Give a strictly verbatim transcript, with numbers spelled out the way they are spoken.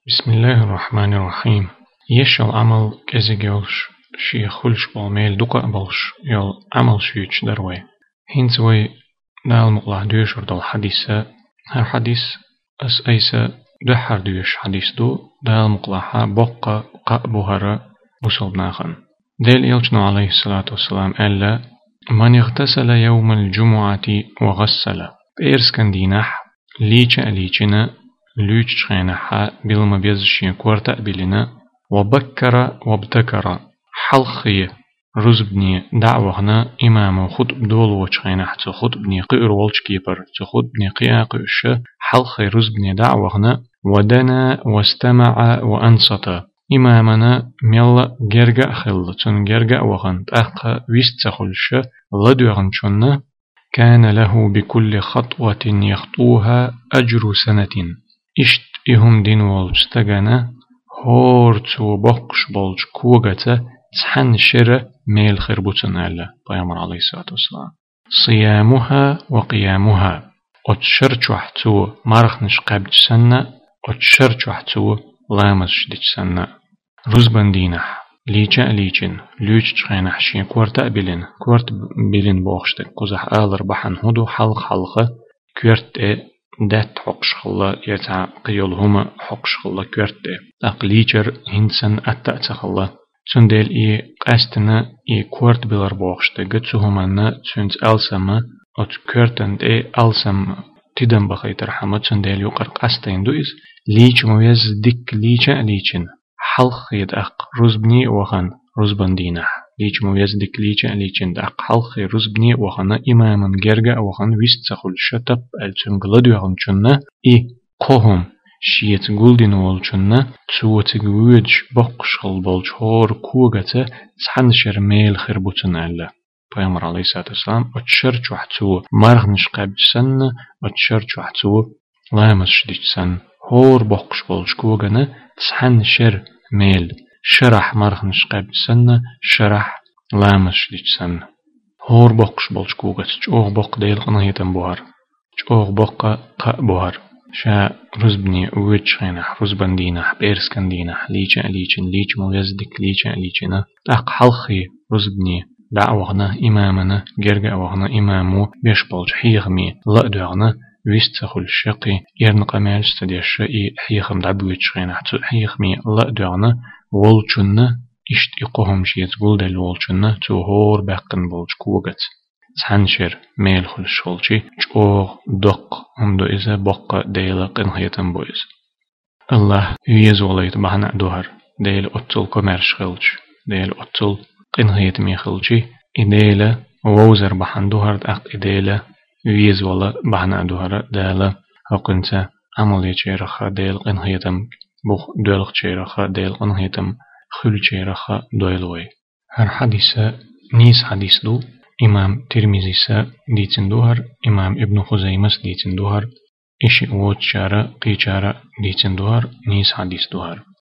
بسم الله الرحمن الرحيم. Еш йола Ӏамал кӀезига йолуш, шех хуьлуш болу мел дукха а болуш йолу Ӏамалш юьйцуш дара вай. ХӀинца вай Дала мукъалахь доьшур долу хьадис, хӀара хьадис ас айса дуьххьара доьшуш хьадис ду, Дала мукъалахь боккха кхаъ бу хӀара бусалба нахана. Делан Элчано, عليه الصلاة والسلام, аьлла: من اغتسل يوم الجمعة وغسل. ПӀераскан дийнахь лийча а лийчина, луьйчучу хенахь билма беза шен корта а билина, وبكر وابتكر, хьалххе рузбане дӀа а вахана, имамо хутба долочу хенахь цу хутбане кхуьур волчу кепара, цу хутбане кхиа а кхуьуш, хьалххе рузбане дӀа а вахана, ودنا واستمع وأنصت. Имамана мелла а герга а хилла, цунна герга а вахана, тӀаккха вист ца хуьлуш, ладоьгӀначунна, كان له بكل خطوة يخطوها أجر سنة. Иштта и хӀума дина волчу стагана хӀора цо боккхуш болчу когаца цхьанна шера мел хир бу цунна, аьлла Пайхамар, عليه الصلاة والسلام. صيامها وقيامها. Оцу шар чохь цо марханаш кхаьбча санна, оцу шар чохь цо ламазаш дича санна. Рузбан дийнахь лийча а лийчина, луьйчучу хенахь шен корта а билина, корта билина бохуш дерг кхузахь алар бахьана хӀун ду, хьалха-хьалха коьрта тӀе даьтта хьокхуш хилла, я цхьа кхин йолу хӀума хьокхуш хилла коьрта тӀе. ТӀаккха лийчар хӀинца санна атта а ца хилла. Цундела и къаьстина и корта билар бохуш дерг, цу хӀуманна цуьнца алсамма, оцу коьртан тӀе алсамма тидам бахийтархьама, цундела юкъара къастийна ду иза. Лийча ма везза дикка лийча а лийчина, хьалххе тӀаккха рузбане а вахана, рузбан дийнахь, лийча ма везза дикка лийча а лийчина, тӀаккха хьалххе рузбане а вахана, имаман герга а вахана, вист ца хуьлуш, тап аьлла цуьнга ладоьгӀначунна, и кхо хӀума шеца гулдина волчунна, цо цига воьдуш боккхуш хилла болчу хӀора когаца цхьанна шера мел хир бу цунна, аьлла Пайхамар, عليه الصلاة والسلام, оцу шар чохь цо марханаш кхаьбча санна, оцу шар чохь цо ламазаш дича санна, хӀора боккхуш болчу когана цхьанна шера мел, шарахь марханаш кхаьбча санна, шарахь ламазаш дича санна. ХӀора боккхуш болчу когаца, чӀогӀа боккха Делан къинхетам бу хӀара. ЧӀогӀа боккха кхаъ бу хӀара. Ша рузбане воьдучу хенахь, рузбан дийнахь, пӀераскан дийнахь, лийча а лийчина, лийча ма везза дикка лийча а лийчина, тӀаккха хьалххе рузбане дӀа а вахана, имамана герга а вахана, имамо беш болчу хьехаме ла а доьгӀна, вист ца хуьлуш, кхин эрна къамелаш ца деш, и хьехам дӀабоьдучу хенахь, цу хьехаме ла а доьгӀна волчунна, иштта и кхо хӀума шеца гулделла волчунна, цо хӀора баьккхина болчу когаца цхьанна шера мел хуьлуш хилчи, чӀогӀа доккха хӀума ду иза, боккха Делан къинхетам бу иза. АллахӀ везавалийта бахьана а ду хӀара, Дела оццул комаьрша хилча, Дела оццул къинхетаме хилчи, и Дела вовзар бахьана ду хӀара, тӀаккха и Дела везавала бахьана а ду хӀара. Дала хӀокхуьнца Ӏамал ечарах, Делан къинхетам бух доьлхучарах, Делан къинхетам хуьлучарах дойла вай. ХӀара хьадис нийса хьадис ду. Имам Тирмизис дийцина ду хӀара, имам Ибн Хузаймас дийцина ду хӀара, и шиъ воцучара, кхечара дийцина ду хӀара, нийса хьадис ду хӀара.